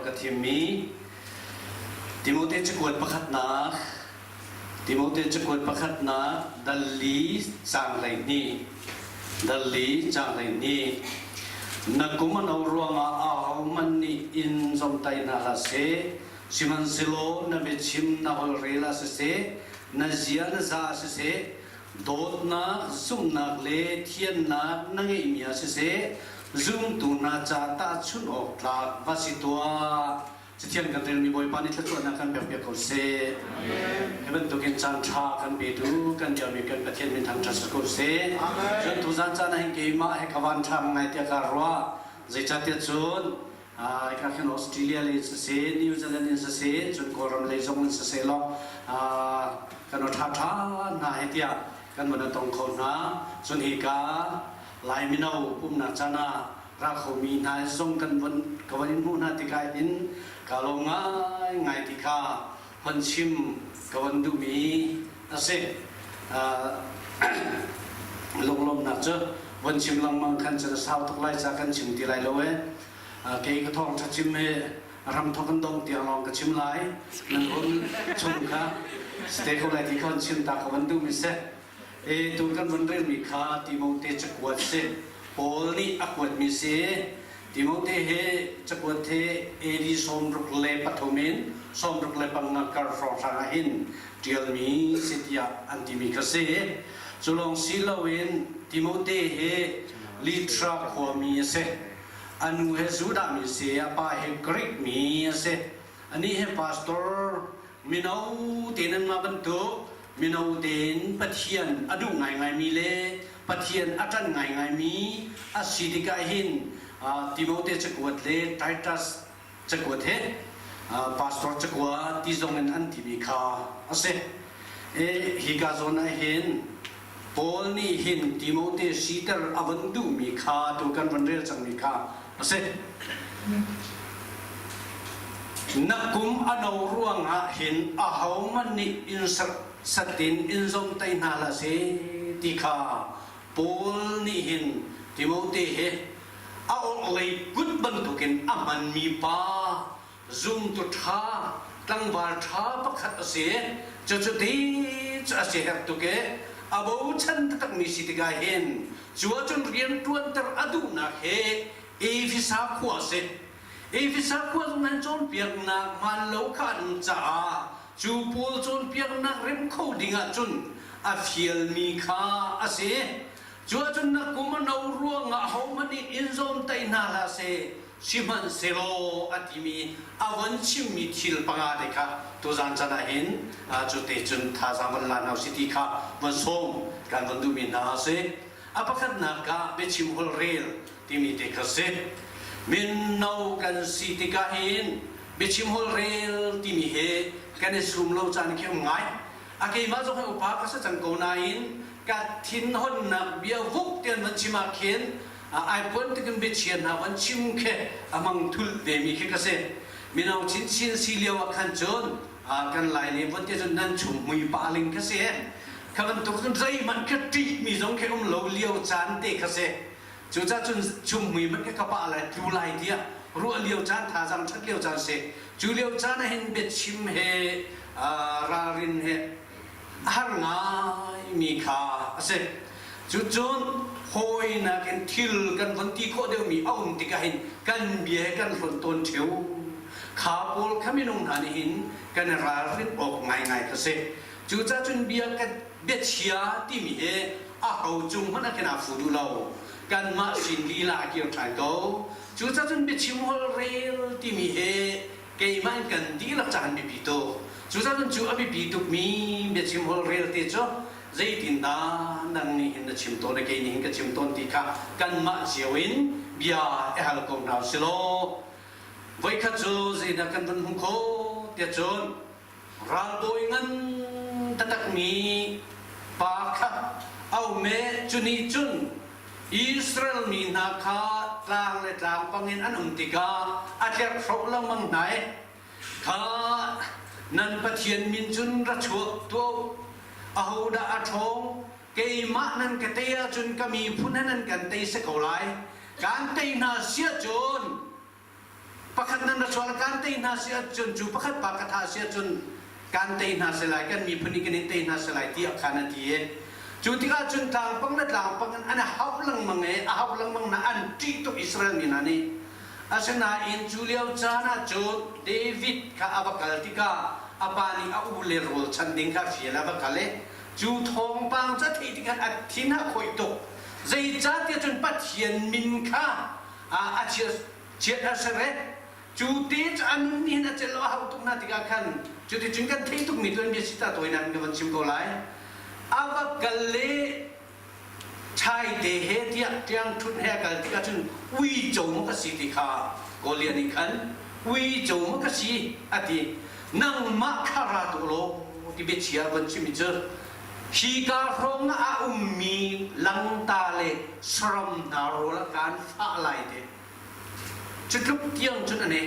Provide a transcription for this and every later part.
awk ka thimmi Timote cakuat pakhatnak Timote cakuat pakhatnak dal li caang 12 dal li caang 12 Na kum a no ruangah ahohmanh nih in zomhtaih hna hlah seh, sihmanhsehlaw na biachim na holhrel ah siseh, na zia na za ah siseh, dawtnak, zumhnak le thiannak na ngeihmi ah siseh, zumtu hna ca tahchunh awk tlak va si tuah. Cathiang kan relmi Bawipa nih thluachuahnak kan pekpiak ko seh. Hi bantukin caan ṭha kan petu kan biakmi kan Pathian min thangṭhat si ko seh. Cun tuzan caan ah hin keimah he ka van ṭha ngai tiah kaa ruah. Zeicahtiah cun ka khin Australia lei in siseh, New Zealand in siseh, cun Kawlram lei zong in siseh law kan aw ṭha ṭha hna he tiah kan van tong kho hna. Cun hika Lai mino pumhnak caan ah ra khomi hna zong kan von ka von in hmuh hna tikah in ka lawm ngaingai ti kha hon chim ka von duhmi a si. Lunglawmhnak cu von chim lengmang khan cun a sau tuk lai ca kan chim ti lai lo e. Kei ka thawngṭha chim hi ram thawk an dong tiang lawng ka chim lai. Nan hun chung kha ste ko lai ti kha hon chim ta ka von duhmi si. E tu kan vun relmi kha Timote cakuat si. Paul nih a kuatmi si. Timote he cakuat he AD 63 in 65 kar hrawnghrang ah hin ṭialmi si tiah an timi kha si. Cu lawng si loin Timote he Litra khuami a si. A nu he Judah mi si, a pa he Greek mi a si. Anih he pastor mino te nan mah bantuk mino tein Pathian a duh ngaingaimi le Pathian a ṭanh ngaingaimi a si tikah hin Timote cakuat le Titus cakuat he pastor cakuat ti zong in an timi kha a si. Hika zawn ah hin Paul nih hin Timote siter a von duhmi kha tu kan von rel cangmi kha a si. Na kum a no ruangah hin ahohmanh nih in satin in zomtaih hna hlah seh ti kha Paul nih hin Timote he a orhlei kut bantukin a hmanmi pa zumtu ṭha tlangval ṭha pakhat a si. Cucu ti cu a si herh tuk i a bochan taktakmi si tikah hin cu ahcun rian ṭuanter a duhnak he Efesa khua a si. Efesa khua zong an cawnpiaknak hmaan lo kha an um caah cu pawl cawnpiaknak rem kho ding ahcun a fialmi kha a si. Cu ahcun na kum a no ruangah ahohmanh nih in zawmtaih hna hlah seh, sihmanhsehlaw a timi a von chimmi thil panga te kha tuzan chan ah hin cu te cun thazaang von la hna usih ti kha von sawm kan von duhmi hna a si. A pakhatnak ah biachim holhrel timi te kha si. Mino kan si tikah hin biachim holhrel timi he kan i sum lo caan khi um ngai. A keimah zong hi upa ka si cang ko nain ka thinhonnak bia vuk tian van chim ah khin ai puan tikin biachia hna van chim khi a mang thulh vemi khi ka si. Mino chinchin si lio ah khan cun kan lai le von te cun nan chung mui pa ling kha si. Kha bantuk cun zeihmanh kha ṭihmi zong khi um lo lio caan te kha si. Cucaah cun chumhmui hmanh kha ka pah lai tlu lai tiah ruah lio caan thazaang ṭhat lio caan si. Cu lio caan ah hin biachim he ralrin he a har ngaimi kha a si. Cucun hawinak in thil kan von ti khawh deuhmi a um tikah hin kan bia he kan hlonh tawn ṭheo. Kha pawl kha minung hna nih hin kan i ralrin awk ngaingai kha si. Cucaah cun bia kan biachia timi hi a ho cung hmanh ah khin aa fu duh lo. Kanmah sin lila a kir ṭhan ko. Cucaah cun biachim holhrel timi hi keimah in kan dihlak caah an biapi tuk. Cucaah cun cu a biapi tukmi biachim holhrel te cu zeitindah nang nih hin na chim tawn i kei nih hin ka chim tawn ti kha kanmah cio in bia i hal ko hna usih law voikhat cu zeidah kan vun hmuh khawh tiah cun ralbawi ngan taktakmi pa kha a um i cu nih cun Israel mi hna kha tlang le tlang pangin an um tikah a tlerhhroh lengmang hna i kha nan Pathian min cun ra chuak tuah u ahodah a ṭhawng keimah nan ka tei ahcun ka miphun he nan kan tei si ko lai kan tei hna si ahcun. Pakhat nan ra chuak kan tei hna si ahcun cu pakhat pa ka thah si ahcun kan tei hna si lai kan miphun nih kan in tei hna si lai tiah khan a ti i cu tikah cun tlangpang le tlangpang in an hauh lengmang i a hauh lengmang hna an ṭih tuk Israel mi hna nih. Asinain cu lio caan ah cun David kha a va kal tikah a pa nih a u le rawl chanh ding kha fial a va kal i cu thawngpang cu a theih tikah a thin a khawih tuk. Zeicahtiah cun Pathian min kha a chiat a ser i cu te cu a nun nih hin a celh lo a hauh tuk hna tikah khan cuticun kan theih tukmi tuanbia si ta tawinak in ka van chim ko lai. A va kal le Chaite he tiah ṭiangṭhunh he a kal tikah cun uico maw ka si ti kha Goliath nih khan uico maw ka si a ti. Nangmah kha ra tuah law ti biachia a von chimmi cu hika hrawng ah a ummi langta le saram hna rawl ah kaan fah lai te. Cu tluk tiang cun a ne.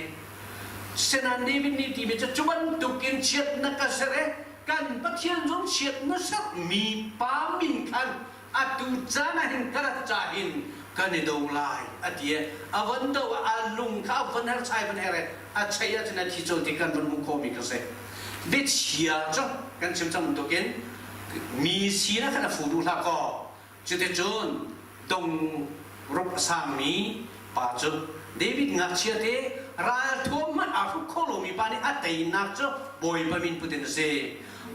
Senain David nih timi cu cu bantukin chiatnak ka ser i kan Pathian zong chiat na sermi pa min khan atu caan ah hin ka rat ca hin kan i do lai a ti i a von do ah a lung kha a von her chai von her i a chei ahcun a thi colh ti kan von hmuh khawhmi kha si. Biachia cu kan chim cang bantukin mi sinak khan a fu duh hlah kaw Cuticun dongruk a sangmi pa cu David ngakchia te ralthuam hmanh aa hruk kho lomi pa nih a teinak cu Bawipa min put in a si.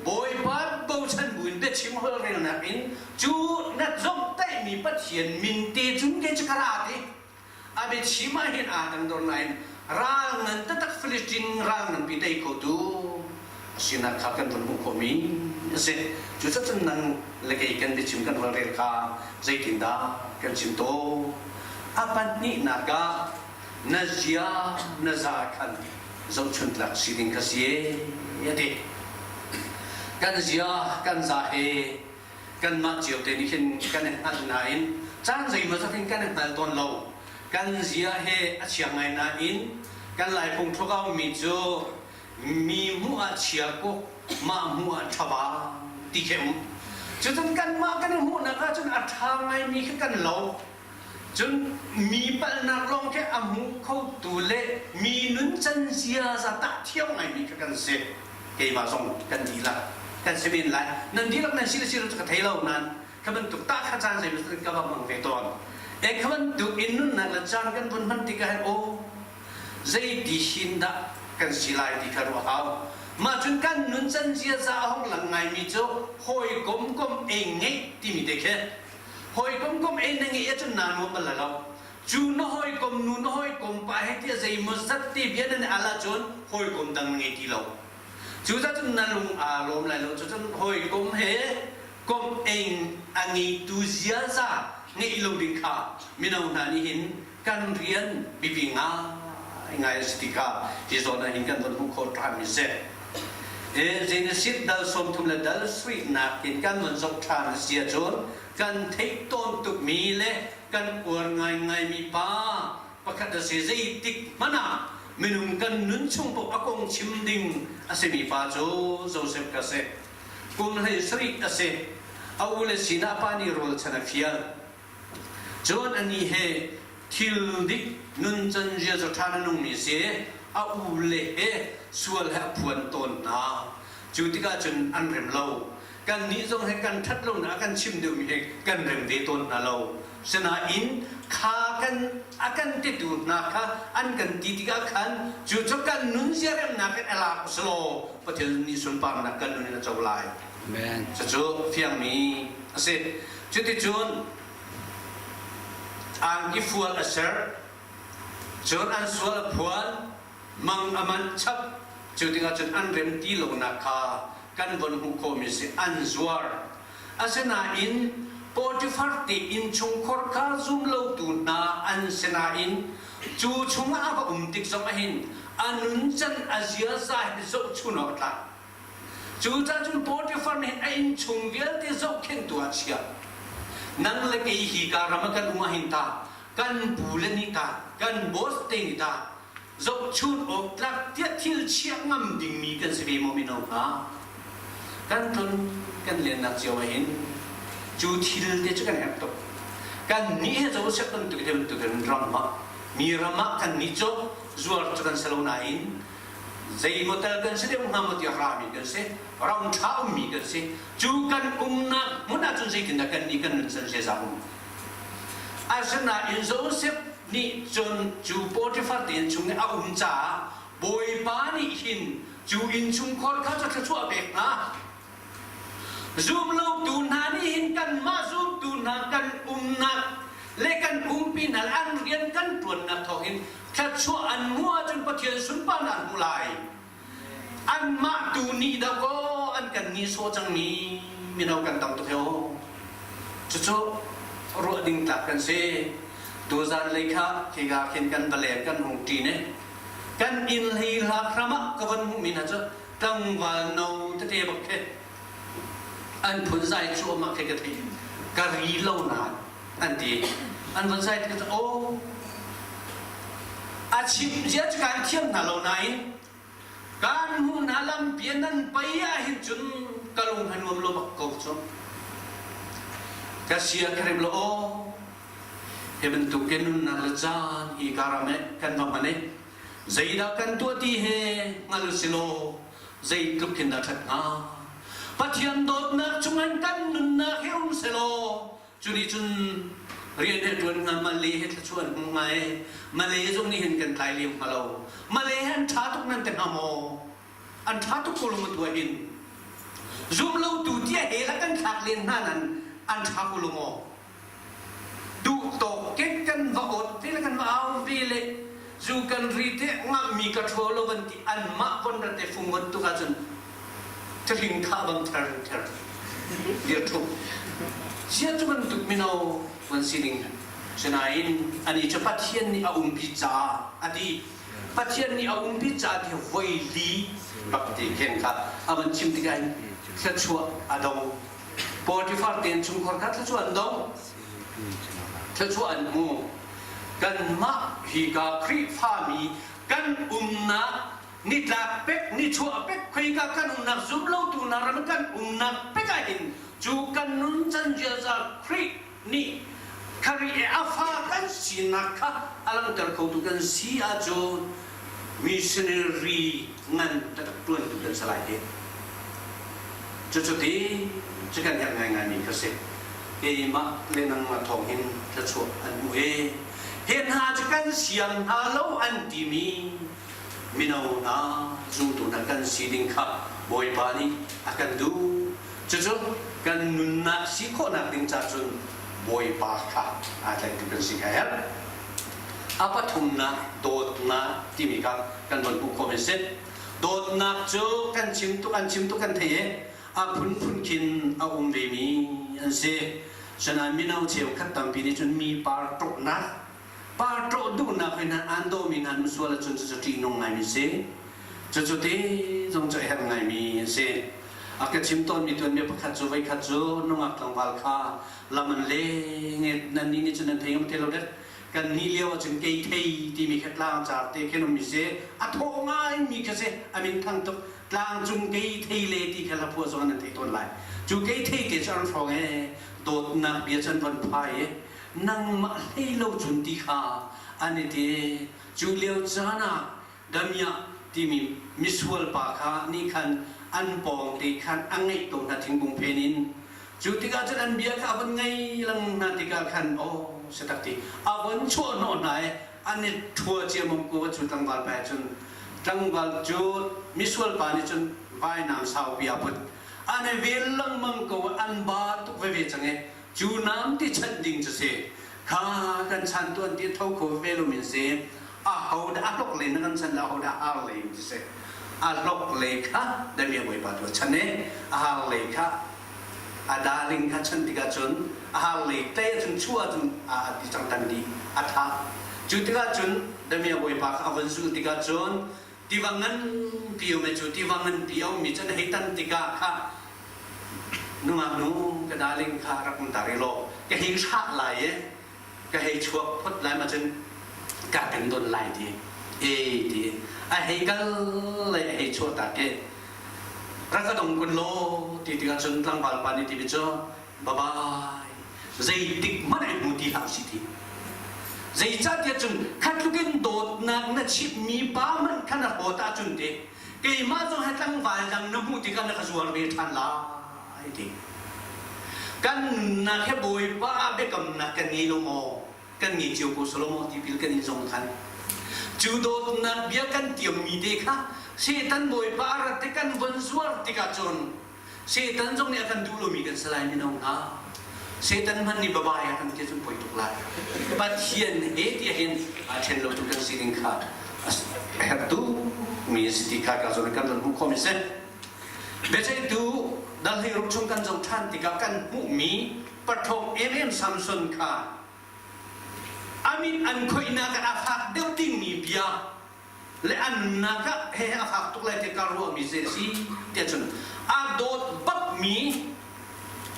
Bawipa bochan buin biachim holhrelnak in cu na zomhtaihmi Pathian min te cun kei cu ka ra ti. A biachim ah hin aa tangdor nain ral ngan taktak Filistin ral nganpi tei khotu a sinak kha kan vun hmuh khawhmi a si. Cucacun nang le kei kan biachim kan holhrel kha zeitindah kan chim tawn? A pahnihnak ah na zia na za khan zohchuntlak si ding kha si a ti. Kan zia kan za he kanmah cio te nih khin kan i hngalh nain caan zeimawzat hin kan i hngal tawn lo. Kan zia he a chia ngai nain kan Laiphung thluk a ummi cu mi hmuh ah chia kuk, mah hmuh ah ṭhava ti khi a um. Cucun kanmah kan i hmuhnak ahcun a ṭha ngaimi khi kan lo. Cun mi palhnak lawng khi a hmu khotu le mi nuncan ziaza tah thiam ngaimi kha kan si. Keimah zong kan dihlak kan si men lai. Nan dihlak nan si le si lo cu ka thei lo nain kha bantuk tah kha caan zeimaw ka va hmang ve tawn. E kha bantuk in nunnak le caan kan vun hman tikah hin aw zeiti hin dah kan si lai ti kha ruah hau. Mah cun kan nuncan ziaza a hung lang ngaimi cu hawikom kom ei ngeih timi te khi Hawikom kom ei na ngeih ahcun naa nuam bal lai lo. Cu na hawikom nu na hawikom pa he tiah zeimaw zat te bia nan i al ahcun hawikom dang na ngei ti lo. Cu cun na lung aa lawm lai lo. Cucun hawikom he kom eng a ngeitu ziaza ngeih lo ding kha mino hna nih hin kan rian biapi ngaingai a si ti kha hi zawn ah hin kan von hmuh khawh ṭhanmi si. Genesis dal 30 le dal sarihnak in kan von zoh ṭhan a si ahcun kan theih tawn tukmi le kan uar ngaingaimi pa pakhat a si zeitik hmanh ah minung kan nun chung paoh a kong chim ding a simi pa cu Joseph ka si. Kum 17 a si. A u le sinah pa nih rawl chan a fial. Cun anih he thil dik nuncan ziaza ṭha na nungmi si, a u le he sual he a phuan tawn hna. Cu tikah cun an rem lo. Kannih zong he kan ṭhat lonak a kan chim deuhmi he kan rem ve tawn hna lo. Sinain kha kan a kan titu hna kha an kan ti tikah khan cu cu kan nunzia remnak in a lak usulaw Pathian nih sunparnak kan nun in a co lai. Amen. Cucu fiangmi a si. Cuticun angki fual a ser, cun an sual a phuan, mang a manh chap, cu tikah cun an rem ti lonak kha kan von hmuh khawhmi si an zuar. Asinain Potifar te innchungkhar kha zum lotu hna an si nain cu chungah a va um tik zong ahhin a nuncan a ziaza hi zohchun awk a tlak. Cucaah cun Potifar nih a innchung vialte zohkhenhtu ah a chiah. Nang le kei hi ka ram ah kan um ahhin tah, kan pu le nih tah, kan boss te nih tah, zohchun awk tlak tiah thil chiah ngam dingmi kan si ve maw mino hna? Kan tlun kan lennak cio ahhin cu thil te cu kan herh tuk. Kan nih he Joseph bantuk te bantukin ram ah. Mi ram ah kan nih cu zuar cu kan si lo nain zeimaw tal kan si deuh hnga maw tiah rami kan si, ram ṭha ummi kan si. Cu kan umnak hmun ahcun zeitindah kan nih kan nuncan ziaza um? Asinain Joseph nih cun cu Potifar te innchung i a um caah Bawipa nih hin cu innchungkhar kha cu thluachuah a pek hna. Zumlotu hna nih hin kanmah zumtu hna kan umnak le kan umpi hna le an rian kan ṭuannak thawngin thluachuah an hmuh ahcun Pathian sunparnak an hmu lai. Anmah tu nih dakaw an kan nihsawh cangmi mino kan tam tuk he aw. Cucu ruah ding tlak kan si. Tuzan lei kha khika khin kan va leng kan hung ṭin i kan inn hlei hlak hram ah ka von hmuhmi hna cu tlangval no tete bak khi an phunzai cuahmah khi ka theih ka ri lo nain an ti an von zai tikah aw a chim zia cu kan thiam hna lo nain kan hmuh hna lampi nan pei ah hin cun ka lung a nuam lo bak ko cu ka sia ka rem lo aw hi bantuk ke nunnak le caan hi ka ram kan va hman i Zeidah kan tuah ti he hngal silaw zeitluk hin dah ṭhat hnga. Pathian dawtnak chungin kan nunnak hi um selaw cu nih cun rian he ṭuan hnga Malay he thluachuah an hmu hnga i Malay zong nih hin kan tlai lem hnga lo. Malay he an ṭha tuk nan ti hnga maw? An ṭha tuk ko lo maw tuah hin? Zumlotu tiah he la kan thlak len hna nan an ṭha ko lo maw? Duhtawk ke kan va awt te le kan va au ve le zu kan ri te ngammi ka ṭhaw lo van ti anmah von rat te fung von tuk ahcun thahring kha bang ther ther dir ṭhup sia cu bantuk mino van sining sinain ani cu Pathian nih a umpi caah a ti Pathian nih a umpi caah ti voi li bak ti khen kha a van chim tikah hin thluachuah a dong Potifar te chungkhar kha thluachuah an dong. Thluachuah an hmu. Kanmah hika Khrihfami kan umnak nitlak pek nichuah pek khoika kan umnak zumlotu hna ram kan umnak pek ah hin cu kan nuncan ziaza Khrih nih Khrih i a fa kan sinak kha a langhter khotu kan si ahcun missionary ngan taktak ṭuantu kan si lai ti. Cucu ti cu kan herh ngaingaimi kha si. Keimah le nangmah thawng hin thluachuah an hmu i hi hna cu kan siang hna lo an timi mino hna zumtu hna kan si ding kha Bawipa nih a kan duh. Cucu kan nunnak si khawhnak ding ca cun Bawipa kha aa tlaihtu kan si kha a herh. A pathumnak dawtnak timi kha kan von hmuh khawh mi a si. Dawtnak cu kan chim tuk an chim tuk kan thei i a phunphun khin a um vemi an si. Sinain mino cheukhat tampi nih cun mi par ṭawhnak, par ṭawh duhnak in an dawmi hna an sual ahcun cucu ṭihnung ngaimi si. Cucu ti zong cu a herh ngaimi a si. A ka chim tawnmi tuanbia pakhat cu voikhat cu nungak tlangval kha lam an leng i nannih nih cun nan thei ngam te lo dek. Kan nih lio ahcun kei thei timi kha tlangcar te khin ummi si a thaw ngaimi kha si a min thang tuk tlangcung kei thei le ti kha hlaphuah zong nan thei tawn lai cu kei thei te cu an hrawng e dawtnak bia cu an von phai i nangmah hlei lo cun ti kha an i ti cu lio caan ah damiah timi misual pa kha nih khan an pawng te khan a ngeih ko hna thingkung phen in Cu tikah cun an bia kha a vun ngei lengmang hna tikah khan aw si tak ti a von chuah hnawh hna i an i ṭhua ciammam ko cu tlangval pa cun tlangval cu misual pa nih cun vainam saupi aa put an i vel lengmang ko an ba tuk veve cang i cu nam ti chanh ding cu si kha kan chan tu an ti tho kho ve lo min si a ho dah a hlok le na kan chan la ho dah har le in si a hlok le kha damiah bawipa tu a chan i a har le kha a darling kha chan tikah cun a har lei te cun chuah cun a ti cang tan dih a thah cu tikah cun damiah bawipa kha a von zul tikah cun tiva nganpi um cu tiva nganpi a ummi cun hei tan tikah kha nungak nu ka darling kha rak um ta rih law ka hei hrah lai i ka hei chuak phot lai ma cun ka kan don lai ti e ti a hei kal le a hei chuah ta ke rak ka dong kun law ti tikah cun tlangval pa nih ti cu bye bye zeitik hmanh ai hmu ti hlah si ti. Zeicahtiah cun khatluk in dawtnak na chimhmi pa hmanh kha na hlawt ahcun ti keimah zong he tlangval dang na hmuh tikah na ka zuar ve ṭhan lai ti. Kan nunnak he Bawipa ah biakamnak kan ngei lo maw? Kan ngei cio ko Solomon tipil kan in zong khan. Cu dawtnak bia kan tiammi te kha Satan Bawipa a rat i kan von zuar tikah cun Satan zong nih a kan duh lomi kan si lai mino hna. Satan hmanh nih babai a kan ti cun poi tuk lai. Pathian he tiah hin aa ṭhen lo tu kan si ding kha a herh tukmi a si ti kha ka zawn kan ron hmuh khawhmi si. Biaceihtu dal hleiruk chung kan zoh ṭhan tikah kan hmuhmi paṭhawng emem Samson kha a mit an khoihnak ah a fak deuh dingmi bia le a nunnak ah he a fak tuk lai ti ka ruahmi zei a si tiah cun a dawt bakmi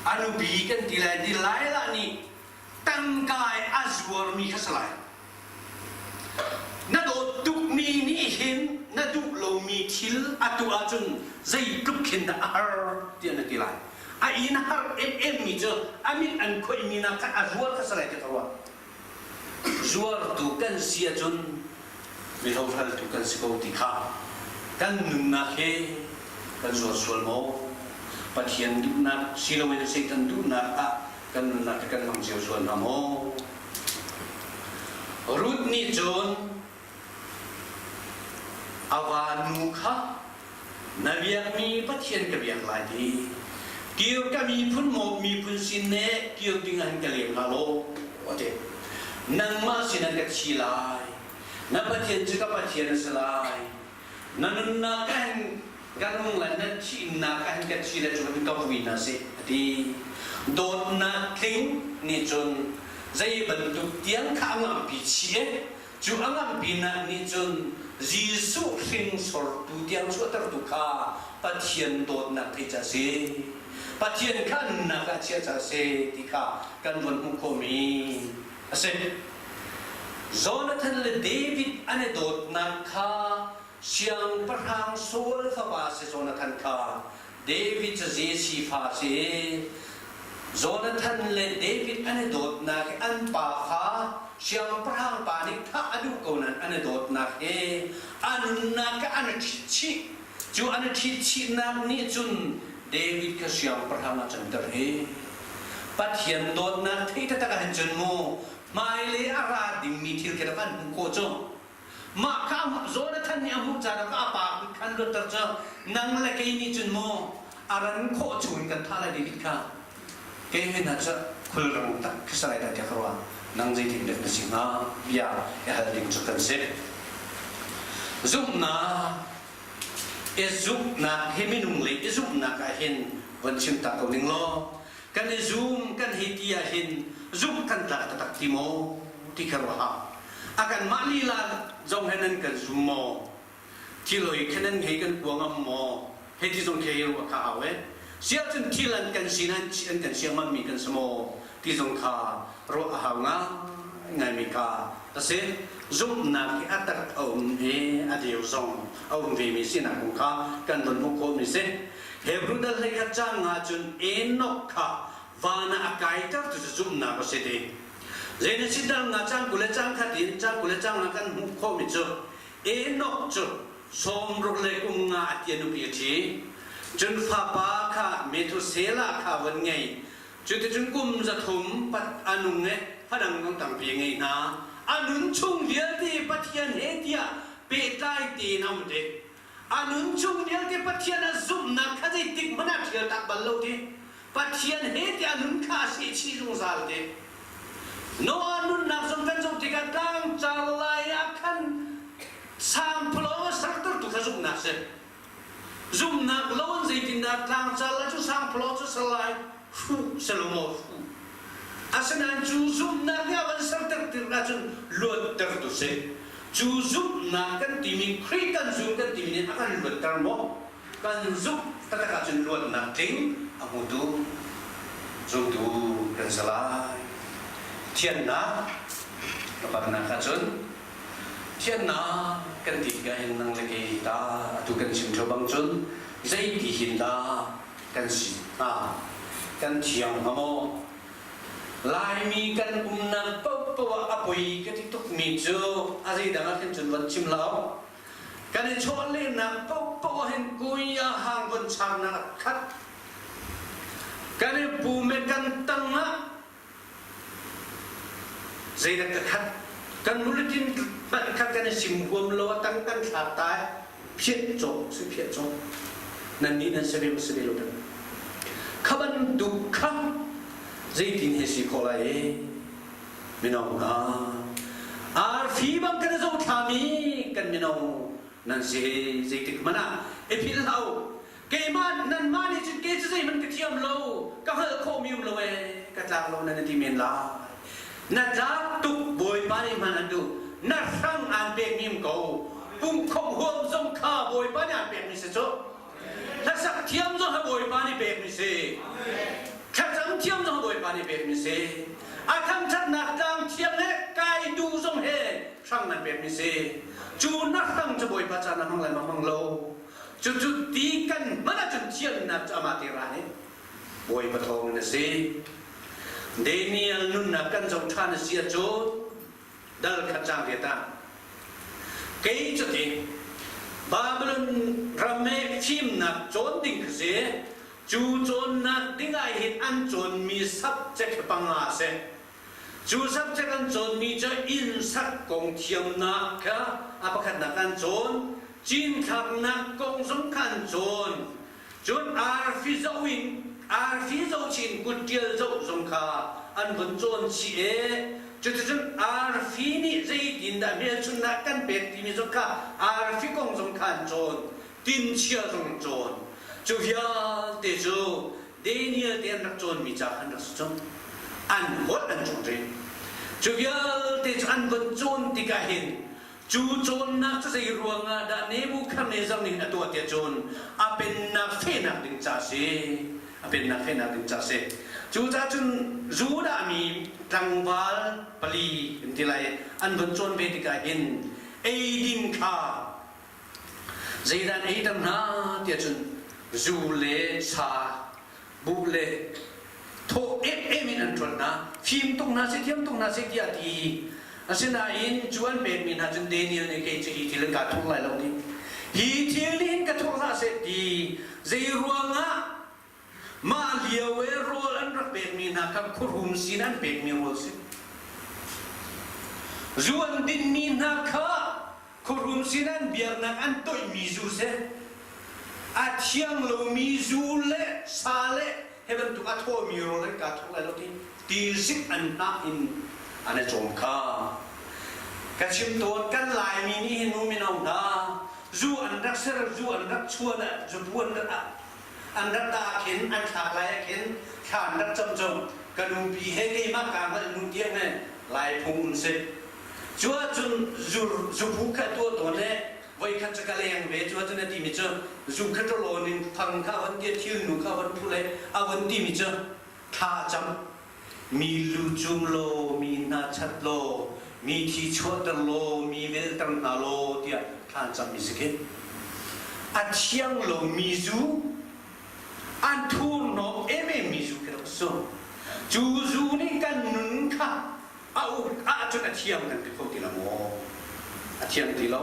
a nupi kan ti lai Delilah nih tangka a zuarmi kha si lai. Na dawt tukmi nih hin na duh lomi thil a tuah ahcun zeitluk khin dah a har tiah na ti lai. A inn a har emem mi cu a mit an khoihmi nak kha a zuar kha si lai ti ka ruah. Zuartu kan si ahcun mihlorhaltu kan si ko ti kha kan nunnak he kan zuar sual maw? Pathian duhnak si loin Satan duhnak ah kan nunnak hi kan hmang cio sual hna maw? Ruth nih cun a vanu kha Na biakmi Pathian ka biak lai ti. Kir ka miphun maw miphun sin ne kir ding ah hin ka lem hlah law a ti. Nangmah sin an ka thi lai. Na Pathian cu ka Pathian a si lai. Na nunnak ah hin ka nung lai, na thihnak ah hin ka thi lai cu ka vui hna seh a ti. Dawtnak tling nih cun zei bantuk tiang kha a ngampi chih e Cu a nganpinak nih cun Jesuh hringsortu tiang chuahtertu kha Pathian dawtnak thei ca si. Pathian kha nunnak ah chiah ca si ti kha kan von hmuh khawhmi a si. Jonathan le David an i dawtnak kha Siangpahrang Saul fapa si Jonathan kha David cu Jesse fa a si. Jonathan le David an i dawtnak hi an pa kha siangpahrang pa nih thah a duh ko nain an i dawtnak hi a nunnak kha an i ṭhit chih. Cu an i ṭhit chihnak nih cun David kha siangpahrang a canter hi. Pathian dawtnak thei taktak ah hin cun mu hmailei a ra dingmi thil khi rak an hmuh khawh cu. Mah kha Jonathan nih a hmuh caan ah a pa kut khan luatter cu nang le kei nih cun maw a ran khawh chung in kan thah lai David kha kei hin ah cu khulrang tak khi salai dah tiah ka ruah nang zeitin dek na si hnga bia i hal ding cu kan si zumhnak i zumhnak hi minung lei i zumhnak ah hin von chim ta ko ning law kan i zum kan hei ti ah hin zumh kan tlak taktak ti maw ti kha ruah a kanmah lila zong he nan kan zum maw thil hoi kha nan hei kan kua ngam maw hei ti zong khi ruah kha hau e siah cun thil an kan sin an an kan siang ngammi kan si maw ti zong kha ruah a hau ngai ngaimi kha a si zumhnak hi a tak a um i a deu zong a um ve mi sinak kong kha kan von hmuh khawhmi si Hebrew dal hleikhat cang nga cun Enoch kha van ah a kaiter tu cu zumhnak a si ti. Genesis dal nga cang 20 le cang khat in cang 20 le cang nga kan hmuh khawhmi cu Enoch cu 60 le kum nga a tia nupi a ṭhi. Cun fapa kha Methuselah kha von ngei. Cuticun kum 300 pat a nung i fadang dang tampi a ngei hna. A nun chung vialte Pathian he tiah pehtlai tein a um ti. A nun chung vialte Pathian a zumhnak kha zeitik hmanh ah ṭhial tak bal lo ti. Pathian he ti a nun kha a sehchih zungzal ti. Noah nunnak zong kan zoh tikah tlangcar lai ah khan sangphalawng a sertertu kha zumhnak si. Zumhnak lo in zeitindah tlangcar lai cu sangphalawng cu ser lai? Hruh si lo maw hruh. Asinain cu zumhnak nih a van serter tik ahcun luattertu si. Cu zumhnak kan timi Khrih kan zum kan timi nih a kan luatter maw? Kan zumh taktak ahcun luatnak tling a hmutu zumtu kan si lai. Thiannak ka ahcun thiannak kan ti tikah hin nang le kei ta atu kan chim ṭheo bang cun zeiti hin dah kan si hnga? Kan thiang hnga maw? Laimi kan umnak paoh. paohpaoh ah a poi ka ti tukmi cu a zeidang ah khin cun von chim lo. Kan i chawhlehnak paohpaoh ah hin kuya hang von changnak a khat. Kan i pum i kan tang ah zeidah ka khat. Kan bulletin hmanh kha kan i sim huam lo a tang kan thlak ta i phiah cawk si phiah cawk. Nannih nan si ve maw si ve lo dah? Kha bantuk kha zeitin he si khawh lai i mino hna arfi bang kan i zohthlami kan mino nan si zeitik hmanh ah i philh hlah u keimah nanmah nih cun kei cu zeihmanh ka thiam lo ka hngalh khawhmi um lo ee ka tlak lo nan i ti men lai na tlak tuk bawipa nih hman an duh na hrang aan pekmi um ko pumkhom huam zong kha bawipa nih aan pekmi si cu Hlasak thiam zong hi Bawipa nih pekmi si. Thlacam thiam zong Bawipa nih pekmi si. A thangṭhatnak tlang thiang he kai duh zong he hrang nan pekmi si. Cu na hrang cu Bawipa ca na hmang lai ma hmang lo. Cucu ti kan hman ahcun thiannak cu amah te ra nih Bawipa thawng in a si. Daniel nunnak kan zoh ṭhan a si ahcun dal khat cang ve ta. Kei cu ti Babylon ram he fimnak cawn ding kha si. Cu cawnnak ding ah hin an cawnmi subject panga a si. Cu subject an cawnmi cu inn sak kong thiamnak kha a pakhatnak an cawn, cinthlaknak kong zong kha an cawn. Cun arfi zoh in arfi zohchin kutṭial zoh zong kha an vun cawn chih e. Cuticun arfi nih zeitindah hmelchunhnak kan pek timi zong kha arfi kong zong kha an cawn, tinchia zong an cawn. Cu vialte cu Daniel te an rak cawnmi ca khan rak si cang. An holh an cawn rih. Cu vialte cu an vun cawn tikah hin Cu cawnnak cu zei ruangah dah Nebuchadnezzar nih a tuah tiah cun a pennak fehnak ding ca a si. A pennak fehnak ding ca a si. Cucaah cun Judah mi tlangval pali an ti lai an vun cawn ve tikah hin eidin kha zeidah an eiter hna tiah cun zu le sa buh le thaw emem in an ṭuan hna fim tuk hna seh thiam tuk hna seh tiah a ti asinain cu an pekmi hna cun Daniel nih kei cu hi thil in kaa thur lai lo ti hi thil nih hin ka thur hlah seh ti zei ruangah mah lio i rawl an rak pekmi hna kha khuarum sin an pekmi rawl si zu an dinmi hna kha Khuarum sin an biaknak an toihmi zu si. A thiang lomi zu le sa le he bantuk a thawmi rawl an kaa thawk lai lo ti tizik an hnah in an i cawm kha. Ka chim tawn kan Laimi nih hin mu mino hna zu an rak ser zu an rak chuan ah zupu an rak an rak ta ah khin an thlak lai ah khin thla an rak cam cu ka nupi he keimah kaa hngalh hnu tiang he Lai phung um si. Cu ahcun zubu kha tuah tawn le voikhat cu ka leng ve cu ahcun a timi cu zu kha ṭalawn in fang kha a von ti thilnu kha a von phu le a von timi cu thla cam mi lu cum law mi hna chat law mi thi chuahter law mi velter hna law tiah thla an cammi si khi a thiang lomi zu an thurhnawm emem mi zu khi rak si cu zu nih kan nun kha a uk ahcun a thiam kan ti kho ti lo maw? A thiam ti lo.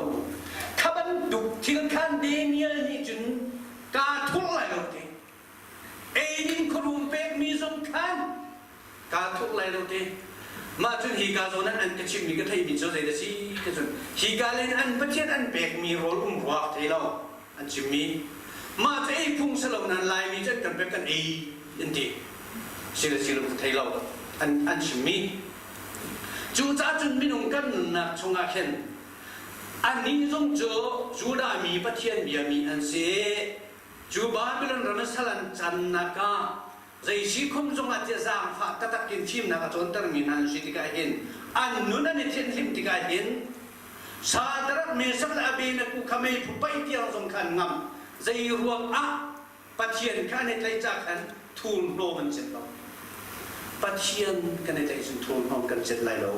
Kha bantuk thil khan Daniel nih cun kaa thur lai lo ti. Eidin khuarum pekmi zong khan kaa thur lai lo ti. Mah cun hi ka zawn an ka chimmi ka theimi cu zei da si ti cun hi ka len an pathian an pekmi rawl um ruak thei lo an chimmi mah cu ei phung si lo nan Laimi cu an kan pek kan ei an ti. Si le si lo ka thei lo an an chimmi cucaah cun minung kan nunnak chungah khin annih zong cu Judah mi Pathian biami an si cu Babylon ram sal an cannak ah zei si khum zongah tiah zaangfah taktak in fimnak a cawntermi hna an si tikah hin an nun an i thianhlim tikah hin Sadarak Mesak le Abednego kha meiphu paih tiang zong kha an ngam zei ruang ah Pathian kha an i tlaih ca khan thurhnawm an cet lo. Pathian kan i tlaih cun thurhnawm kan cet lai lo.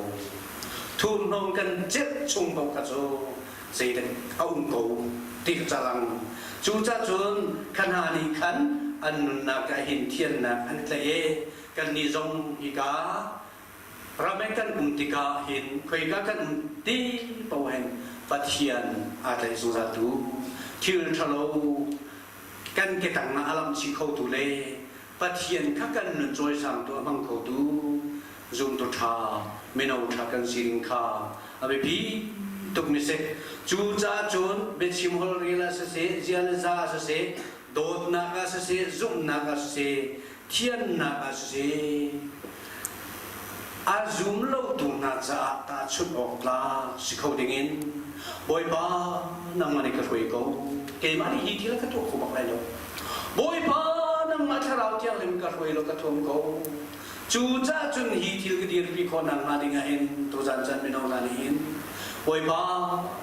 Thurhnawm kan cet chung paoh kha cu zeidah a um ko ti kha calang. Cucaah cun kha hna nih khan an nunnak ah hin thiannak an tlaih i kannih zong hika. Rameng kan um tikah hin khoika kan um ti paoh hin Pathian aa tlaih zungzal tu thil ṭhalo kan ketang ah a lamh chih khotu le Pathian kha kan nun cawisangtu a hmang khotu zumtu ṭha mino ṭha kan si ding kha a biapi tukmi si. Cucaah cun biachim holhrel ah siseh, zia le za ah siseh, dawtnak ah siseh, zumhnak ah siseh, thiannak ah siseh, a zum lotu hna caah tahchunh awk tlak si kho dingin Bawipa nangmah nih ka hruai ko. Keimah nih hi thil ka tuah kho bak lai lo. Bawipa nangmah Thlarau Thianghlim ka hruai law ka thuam ko. Cucaah cun hi thil ka dirpi khawh nakhnga ding ah hin tuzan caan mino hna nih hin Bawipa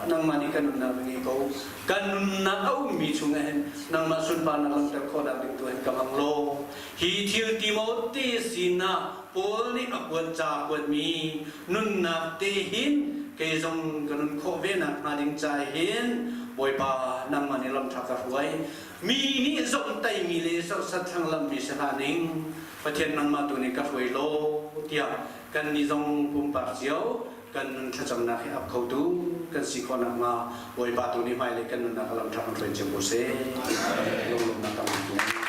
nangmah nih kan nunnak na ngei ko. Kan nunnak a ummi chungah hin nangmah sunparnak langhter khawhnak ding tu hin ka hmang law hi thil Timote sinah Paul nih a kuat ca kuatmi nunnak te hin kei zong ka nun khawh ve nakhnga ding ca hin Bawipa nangmah nih lam ṭha ka hruai. Mi nih zomhtaihmi le serhsat thlanglammi si hlah ning Pathian nangmah tu nih ka hruai law tiah kannih zong pumpak cio kan nun thlacamnak hi ap khotu kan si khawh nakhnga Bawipa tu nih hmailei kan nunnak a lam ṭha kan hruai cio ko seh. Lunglawmhnak tam tu.